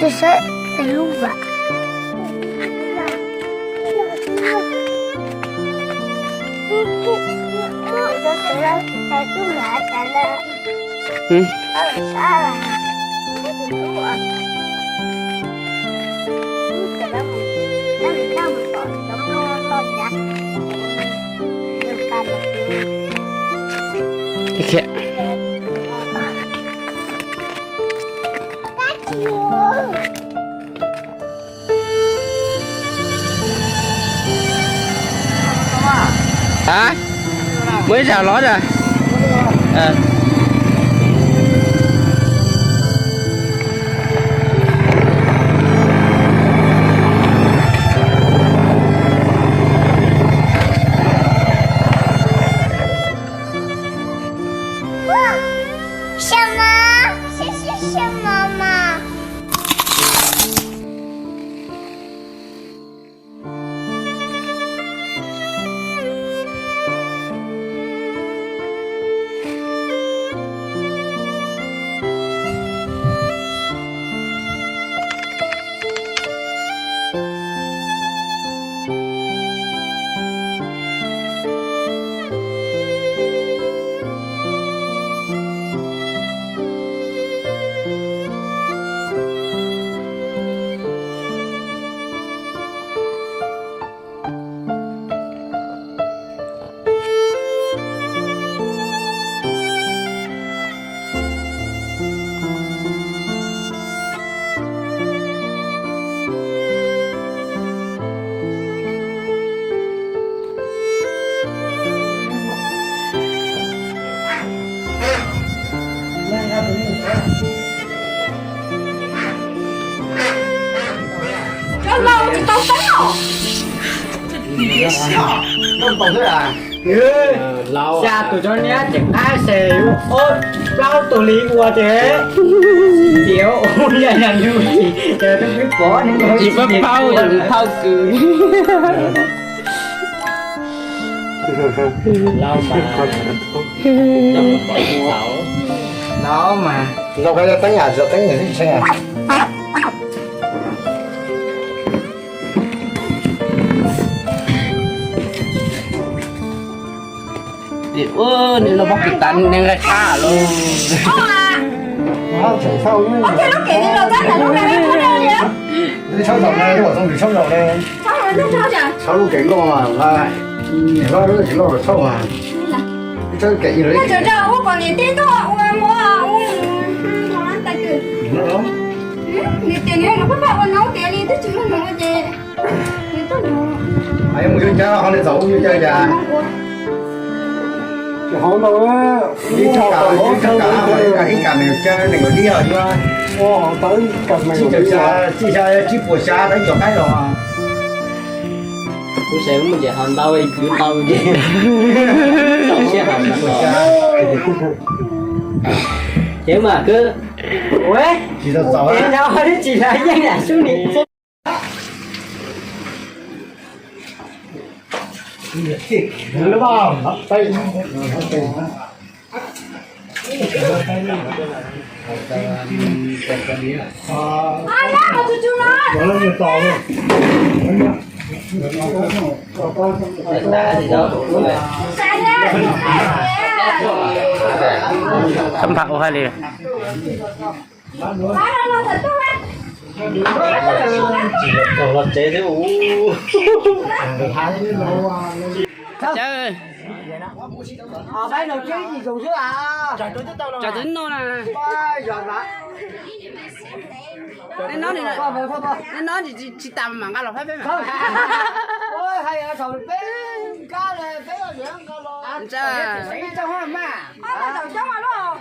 Tôi sẽ từ lúc vả. Ừ. Cái kia. Hả? Mới rào ló ra. Ờ. Sao mà? Sao, sao, sao mà mà? Cov laus tsis tau teeb os. Xya tus cov niab ces qab se ua plaub tus li ua ces tiav ua yam yam lug ces twb pom tsis paub paub kws. Laus mas, laus mas. Zaum koj yog teeb yam, zaum teeb yam tsis tshee. Ua nws los pob kws tas neeg nqaij qab lauj. Tshab zaum na, tshab zaum na, tshab lub kev nkoj mas, niam hlob tsis loj los tshauj mas. Tshab kev ib lub kev. Nws tias nws pab pab ua no tias li twb tsis muaj no ces nws tuaj no. Mus yuav cawv ho nws txaus ub yuav cawv cas. Hauv no ib kam, ib kam nws cawv nees nkaum ib os yuav. Tsib caug xya, tsib xya, tsib puas xya tawb cov qaib los. Kuv xav mus ncaim hauv ntau kwv ntau ces txaus siab hauv ntau. Ces mas kwv, tsis tau txaus, tsis tau yeej lam sub ni. Xab phaj ua hais li. Los tsev thiab. Cawv, cov twb noj na. Neb noj, neb noj tsis tas mam nqa los faib peb mas.